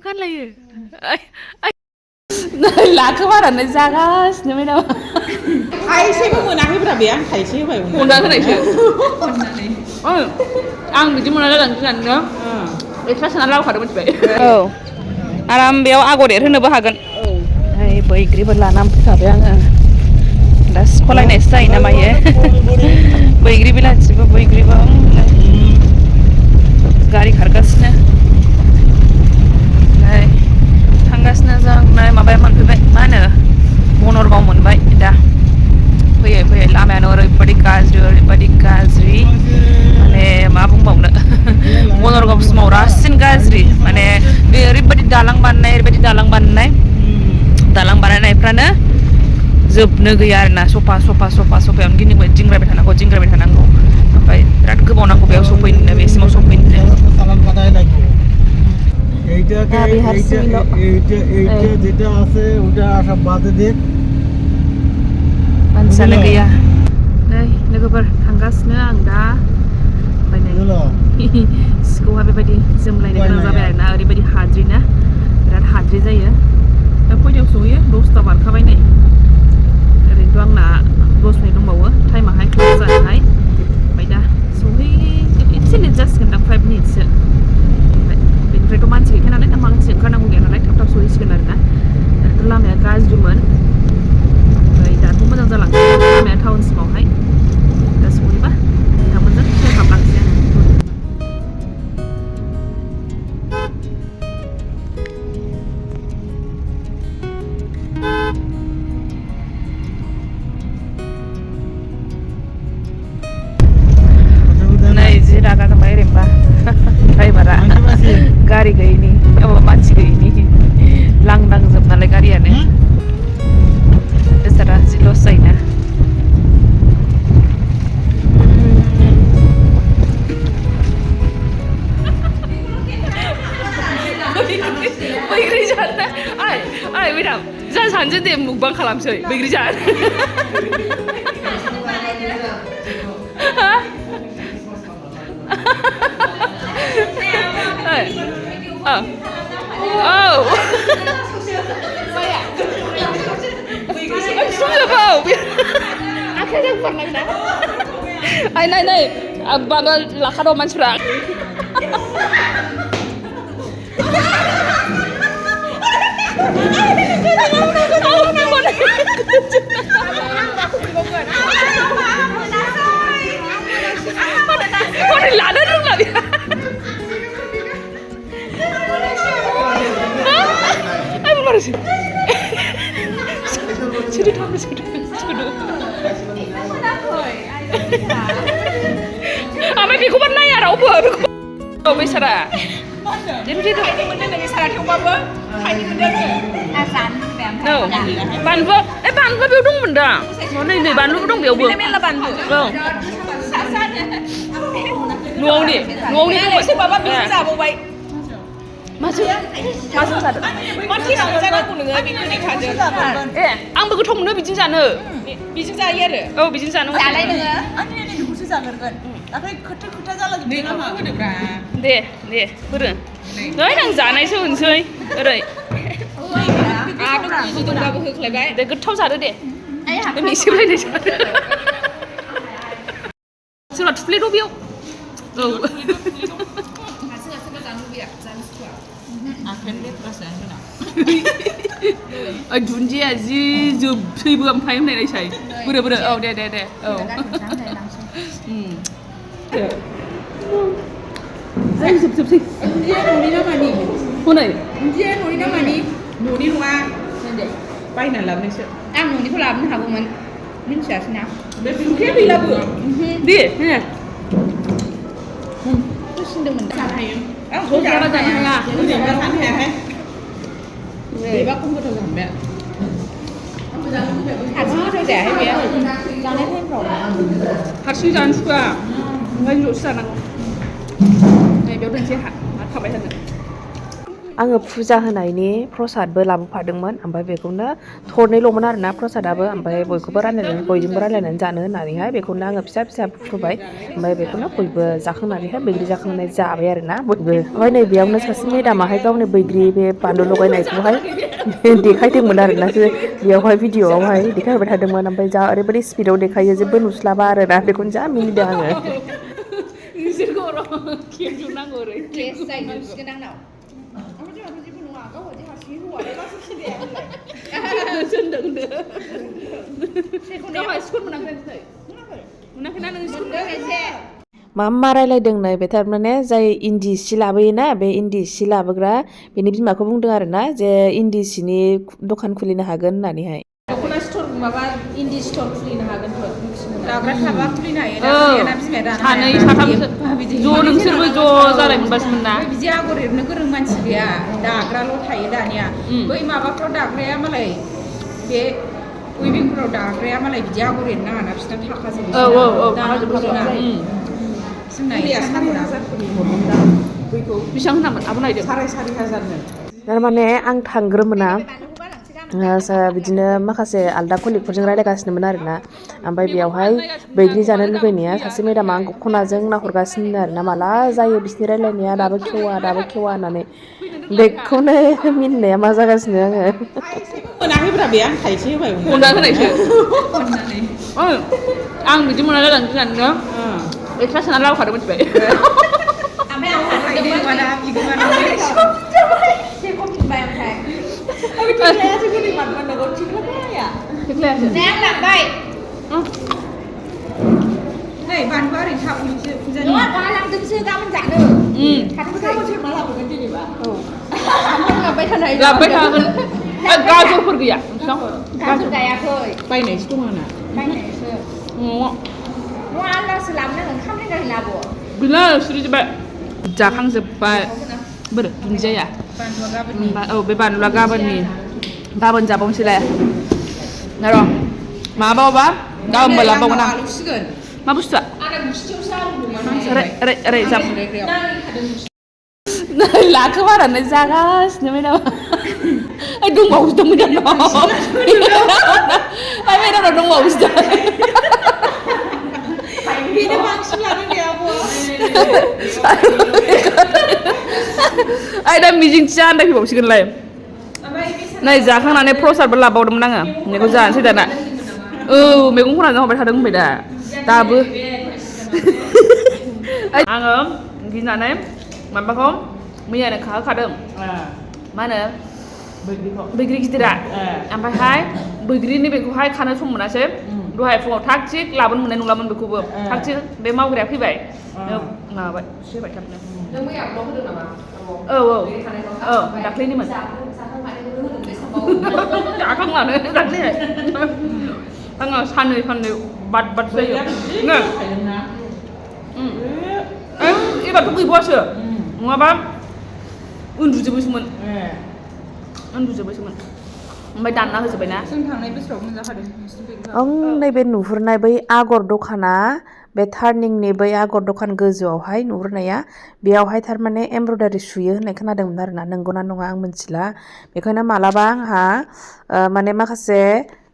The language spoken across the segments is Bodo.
गानलायो लाखोमारानो जागासिनो मैडम थाइसेबो मोनाखैब्रा बे आं थाइसे होबाय अनना होनायसो आं बिदि मोना जालांनो एक्सट्रा सोना लाबोखादों मिथिबाय औ आराम बेयाव आगर एरहोनोबो हागोन ओमफ्राय बैग्रिफोर लानानै फैखाबाय आङो दा सिख'लायनायसो जायो ना मायो बैग्रि बिलाथिबो बैग्रिबो गारि खारगासिनो ओमफ्राय थांगासिनो जों नै माबाया मोनफैबाय मा होनो बनरगाव मोनबाय दा फैयै फैयै लामायानो ओरैबायदि गाज्रि माने मा बुंबावनो बनरगावसिमाव रासिन गाज्रि माने बे ओरैबायदि दालां बानायनायफ्रानो जोबनो गैया आरोना सफायावनो गिदिंबाय थानांगौ ओमफ्राय बिराद गोबाव नांगौ बेयाव सफैनो बेसिमाव सफैनो मानसियानो गैया नै लोगोफोर थांगासिनो आं दा ओमफ्राय नै सिखौहा बेबायदि जोमलायनो गोनां जाबाय आरोना ओरैबायदि हाद्रि ना बिराद हाद्रि जायो दा खयथायाव सहैयो 10ता बारखाबाय नै ओरैनोथ' आंना 10 मिनिट दंबावो टाइमाहाय क्लोज जानोहाय ओमफ्राय दा एसे लेट जासिगोन दां 5 मिनिटसो बेनिफ्रायथ' मानसि गैखाया नालाय दा मानसि ओंखारनांगौ गैया नालाय थाब सहैसिगोन आरोना दाथ' लामाया गाज्रिमोन ओमफ्राय दाथ' मोजां जालांसिगोन लामाया टाउनसिमावहाय दा सहैबा नोंथांमोनजों शेयार खालामलांसै आङो जि रागा जोंबाय ओरैनोबा ड्राइभारा गारि गैयिनि मानसि गैयिनि लांदांजोब नालाय गारियानो बेसारा जि लस जायोना बैग्रि जानो ओइ मेडाम जा सानैजों दे मुकबां खालामसै बैग्रि जानो आखाइजों बारनांगोना नाय माबा लाखाद' मानसिफ्रा लानो रोंला ओमफ्राय बेखौबो नाया रावबो बेसारा बानलुआ बेयाव दंमोन दा नै बानलुबो दं बेयावबो न'आवनि सोरबाबा बिदि जाबावबाय माजों जादों आंबो गोथाव मोनो बिदिनो जानो बिजों जायो आरो औ बिदिनो जानो जालाय नोङो आंनि नैबेखौसो जागोरगोन ओमफ्राय खोथा जालाजोबदों दे फोरों नै आं जानायसो होनसै ओरै दंबाबो होख्लायबाय दे गोथाव जादो दे मिसिबलायनाय जादो सोरबा थुफ्लेद' बेयाव औ दुन्दिया जि जोबसैबो ओमफ्राय होननायनायसाय बोरो औ दे औ जोबसै दुन्दिया न'नि ना मानि हनै दुन्दिया न'नि ना मानि न'नि नङा बायना लाबोनायसो आं न'निखौ लाबोनो हागौमोन मिन्थियासै ना बे संख्रिया गैलाबो दे होसिनदोंमोन जानो हायो आं जानो हाया ओरैनोबा जानो हायाहाय बेबा खम गोथाव जागोन बे हारसिं गोथाव जायाहाय बे जानाय टाइमफ्राव हारसिं जानो सुखुवा ओंखायनो ज'सो जानांगौ नै बेयाव दोनसै मा थाबाय थानो आङो फुजा होनायनि प्रसादबो लाबोफादोंमोन ओमफ्राय बेखौनो थरनैल'मोन आरोना प्रसादाबो ओमफ्राय बयखौबो रानलायनानै बयजोंबो रानलायनानै जानो होननानैहाय बेखौनो आङो फिसा फिसा फुबाय ओमफ्राय बेखौनो बयबो जाखांनानैहाय बैग्रि जाखांनानै जाबाय आरोना बयबो ओमफ्राय नै बेयावनो सासे मेदामाहाय गावनि बैग्रि बे बानलु लगायनायखौहाय देखायदोंमोन आरोना बेयावहाय भिडिअआवहाय देखायहरबाय थादोंमोन ओमफ्राय जा ओरैबायदि स्पिडआव देखायो जेबो नुस्लाबा आरोना बेखौनो जा मिनिदों आङो नोंसोरखौ र' खेबजोबनांगौ ओरै केस जाहैसिगोन आंनाव ओमफ्राय जोंहाथ' जेबो नङा गाव बायदि हारसिङै हौवालाय गासै सिदाया होनदों गावहा स्कुल मोनाखै मोनाखैना नों स्कुल एसे मा रायलायदों नै बे थारमाने जाय इन्दि सि लाबोयोना बे इन्दि सि लाबोग्रा बेनि बिमाखौ बुंदों आरोना जे इन्दि सिनि दखान खुलिनो हागोन होननानैहाय दख'ना स्ट'र माबा इन्दि स्ट'र खुलिनो हागोनथ' दाग्रा थाबा खुलिनो हायो ना बिमाया दानो सानै साथामसो ज' नोंसोरबो ज' जालाय मोनबासोमोन ना बिदि आगर एरनो गोरों मानसि गैया दाग्राल' थायो दानिया बै माबाफ्राव दाग्राया मालाय बे उइभिंफोराव दाग्राया मालाय बिदि आगर एरनो नाङाना बिसिना थाखाजोबो जोंना बेसेबां होनामोन आब' नायदों 4,500 थारमाने आं थांग्रोमोना बिदिनो माखासे आलदा कलिगफोरजों रायलायगासिनोमोन आरोना ओमफ्राय बेयावहाय बैग्रि जानो लुगैनाया सासे मेदामा आंखौ खनाजों नाहरगासिनो आरोना माला जायो बिसिनि रायलायनाया दाबो खेवा होननानै बेखौनो मिनिनाया मा जागासिनो आङो मोनाखैब्रा बे आं थाइसे होबाय अनना होनायसो आं बिदि मोना जालांसै सानदों एक्सट्रा सोना लाबोखादों मिथिबाय ओमफ्राय आं बिगोमाना थिख्लायासो लांबाय नै बानलुआ ओरैनो थाबैसो फुजानि नङा दा लांदोंसो गाबोन जानो गाबोन मा लाबोगोन जेनेबा लाबोबाय थागोन गाजरफोर गैया गाजर गायाखै बायनायसो दं आंना बायनायसो न'आव आलदासो लाबोनांगोन खामफ्लाय लाबो गैला सुरिजोब्बाय जाखांजोब्बाय बोरो दुन्दिया औ बे बानलुआ गाबोन जाबावनोसैलाय र' माबाबा गाबोनबो लाबावगोन आं मा बुस्थुआ ओरै जाब लाखोमानानै जागासिनो मेदामा दंबावोसो मेदामनाव मेदामनाव दंबावोसो बेनो बांसिन लादों दे आब'आ दा मिजिंथिया आन्दायफैबावसिगोनलाय नै जाखांनानै प्रसादबो लाबावदोंमोन आङो बेखौ जानोसै दाना औ मैगं खनाजों हरबाय थादों होनबाय दाबो आङो गिनानै माबाखौ मैयानो खाहोखादों मा होनो बैग्रि गिदिरा ओमफ्रायहाय बैग्रिनि बेखौहाय खानो सम मोनासै दहाय फुङाव थाग थिग लाबोनो मोननाय नंलामोन बेखौबो थाग थिग बे मावग्राया फैबाय माबाबाय होबाय थाबनो नों मैया ब्लग होदों नामा औ दाख्लैनिमोन जाखांनानै दाख्लैहाय आङो साननै बाद जायो एबारथ' गैबावासो नङाबा उन्दुजोबोसोमोन ओमफ्राय दानना होजोब्बाय ना जों थांनाय बोसोराव मोनजाखादों नैबे नुहुरनाय बै आगर दखाना बे टार्निंनि बै आगर दखान गोजौआवहाय नुहुरनाया बेयावहाय थारमाने एमब्रयदारि सुयो होननाय खोनादोंमोन आरोना नंगौना नङा आं मिथिला बेखायनो मालाबा आंहा माने माखासे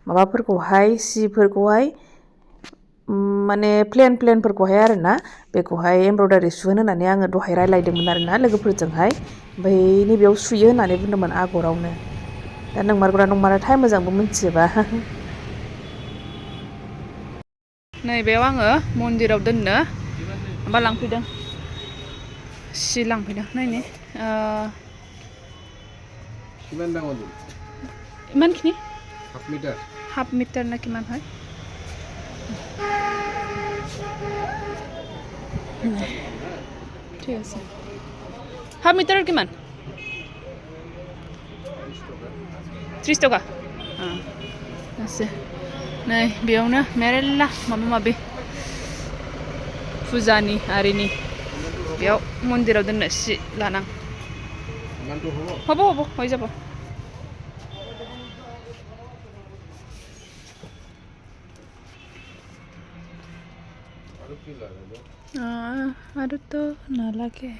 माबाफोरखौहाय सिफोरखौहाय माने प्लेनफोरखौहाय आरोना बेखौहाय एमब्रयदारि सुहोनो होननानै आङो दहाय रायलायदोंमोन आरोना लोगोफोरजोंहाय ओमफ्राय नैबेयाव सुयो होननानै बुंदोंमोन आगरावनो दा नंमारगौना नंमाराथाय मोजांबो मिथिजोबा नैबेयाव आङो मन्दिराव दोननो माबा लांफैदों सि लांफैदों नायनि इमानखिनि हाफ मिटार ना किमान হয় ঠিক আছে হাফ মিটাৰৰ কিমান 30 टका আছে नै बेयावनो मेरला माबा फुजानि आरिनि बेयाव मन्दिराव दोननो सि लानां হ'ব হৈ যাব আৰুতো নালাগে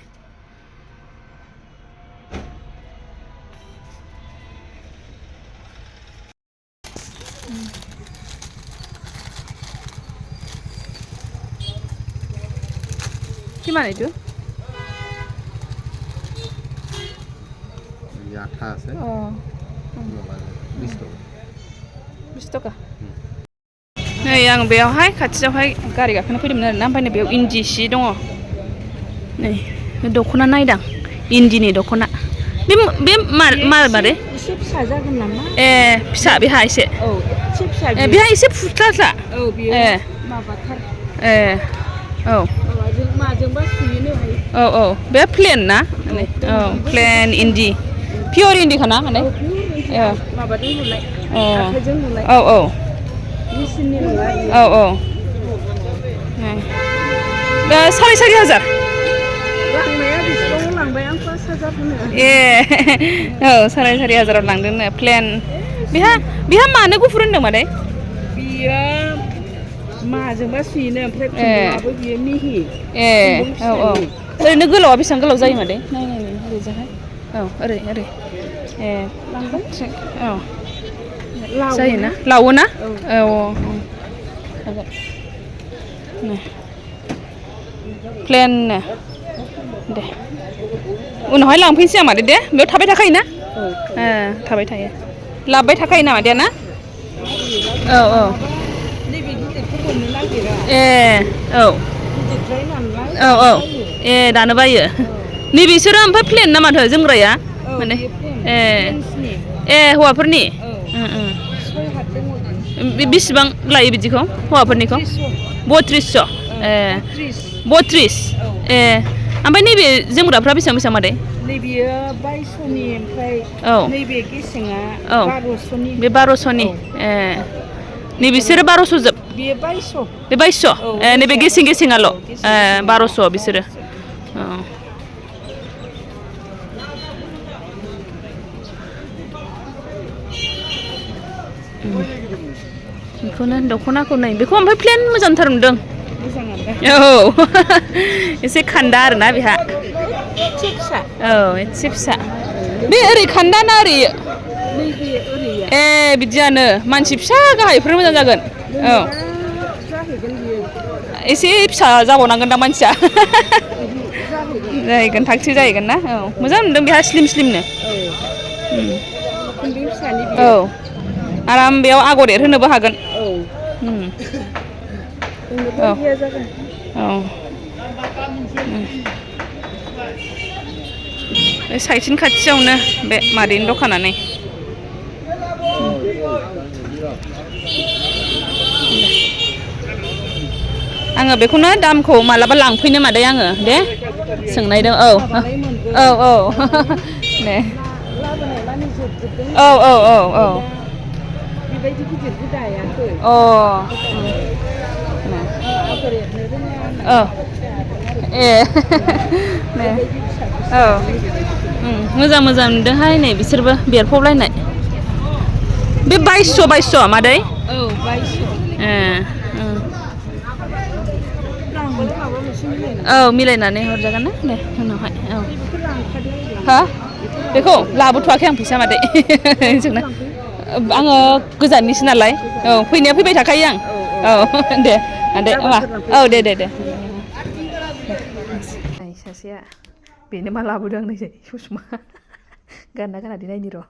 কিমান এইটো আঠা আছে অ 20 टका नै आं बेयावहाय खाथियावहाय गारि गाखोनो फैदोंमोन आरोना ओमफ्राय नै बेयाव इन्दि सि दङ नै दख'ना नायदां इन्दिनि दख'ना बे मारै एसे फिसा जागोन नामा ए फिसा बेहा एसे औ एसे फिसा बेहा एसे फुस्लास्ला औ बियो माबाथार ए औ माजोंबा सुयोनो हायो औ औ बे प्लेन ना माने औ प्लेन इन्दि पियर इन्दिखा ना माने माबाजों लुनाय अ आखाइजों लुनाय औ औ मेचिननि नङा औ औ बे 4,500 लांनाया बेसेबाङाव लांबाय आं 5,000 होनो ए औ 4,500 लांदोंनो प्लेन बेहा मानो गुफुर होनदों मादै बियो माजोंबा सुयोनो ओमफ्राय खुन्दुङाबो बियो मिहि ए औ औ ओरैनो गोलावा बेसेबां गोलाव जायो मादै नायनायनि ओरैजाहाय औ ओरै ए लांबाय औ जायोना लावो ना औ प्लेननो दे उनावहाय लांफैनोसै आं मादै दे बेयाव थाबाय थाखायोना थाबाय थायो लाबोबाय थाखायो नामा दे ना औ औ नैबे गिदिरखौ मोननो नागिरा ए औ गिदिरद्राय नालाय औ औ ए दानो बायो नैबिसोरो ओमफ्राय प्लेन ना माथो जोमग्राया माने ए ए हौवाफोरनि 6 हात दङ बेसेबां लायो बिदिखौ हौवाफोरनिखौ 3200 ए 32 ए ओमफ्राय नैबे जोमग्राफ्रा बेसेबां मादै नैबेयो 2200नि ओमफ्राय औ नैबे गेसेङा औ 1200नि बे 1200नि ए नैबिसोरो 1200 जोब बेयो 2200 बे 2200 ए नैबे गेसेङाल' ए 1200 बिसोरो औ बेखौनो दख'नाखौ नै बेखौ ओमफ्राय प्लेन मोजांथार नुदों औ एसे खान्दा आरोना बेहा एसे फिसा औ एसे फिसा बे ओरै खान्दा ना ओरै ए बिदियानो मानसि फिसा गाहायफोर मोजां जागोन औ एसे फिसा जाबावनांगोन दा मानसिया जाहैगोन थागथिग जाहैगोन ना औ मोजां नुदों बेहा स्लिमनो औ आराम बेयाव आगर एरहोनोबो हागोन औ औ बे साइथिं खाथियावनो बे मादैनि दखाना नै आङो बेखौनो दामखौ मालाबा लांफैनो मादै आङो दे सोंनायदों औ औ औ दे औ औ औ औ बेबायदि गिदिरखौ दायाखै आगर एरनो रोङा औ ए औ मोजां नुदोंहाय नै बिसोरबो बेरफबलायनाय बे 2200 मादै औ 2200 ए लांबालाय माबा मोनसे मिलायना औ मिलायनानै हरजागोन ना दे उनावहाय औ हा बेखौ लाबोथ'वाखै आं फैसा मादै जोंना आङो गोजाननिसो नालाय औ फैनाया फैबाय थाखायो आं औ दे औ दे सासेया बेनो मा लाबोदों आं नायसै ससमा गानना गाना दे नायनि र'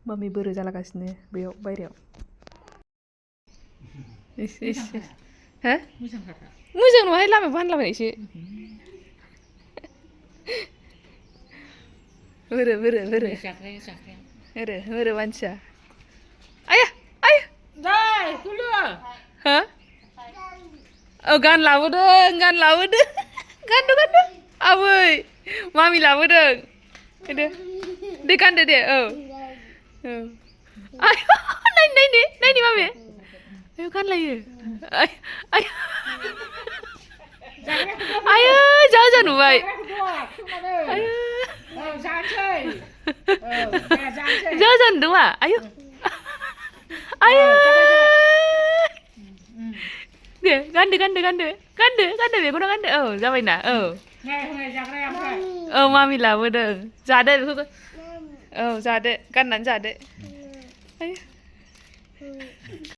मामि बोरो जालागासिनो बेयाव बायहेरायाव हो मोजां नङाहाय लामायाव फानलाबायनायसो बोरो मानसिया आया हो औ गान लाबोदों गानदो आबै मामि लाबोदों दे गानदो दे औ नायनि मामि आयौ गानलायो आयौ जा नुबाय जा नुदों मा आयौ दे गानदो बेखौनो गानदो औ जाबायना औ औ मामि लाबोदों जादो बेखौ औ जादो गाननानै जादो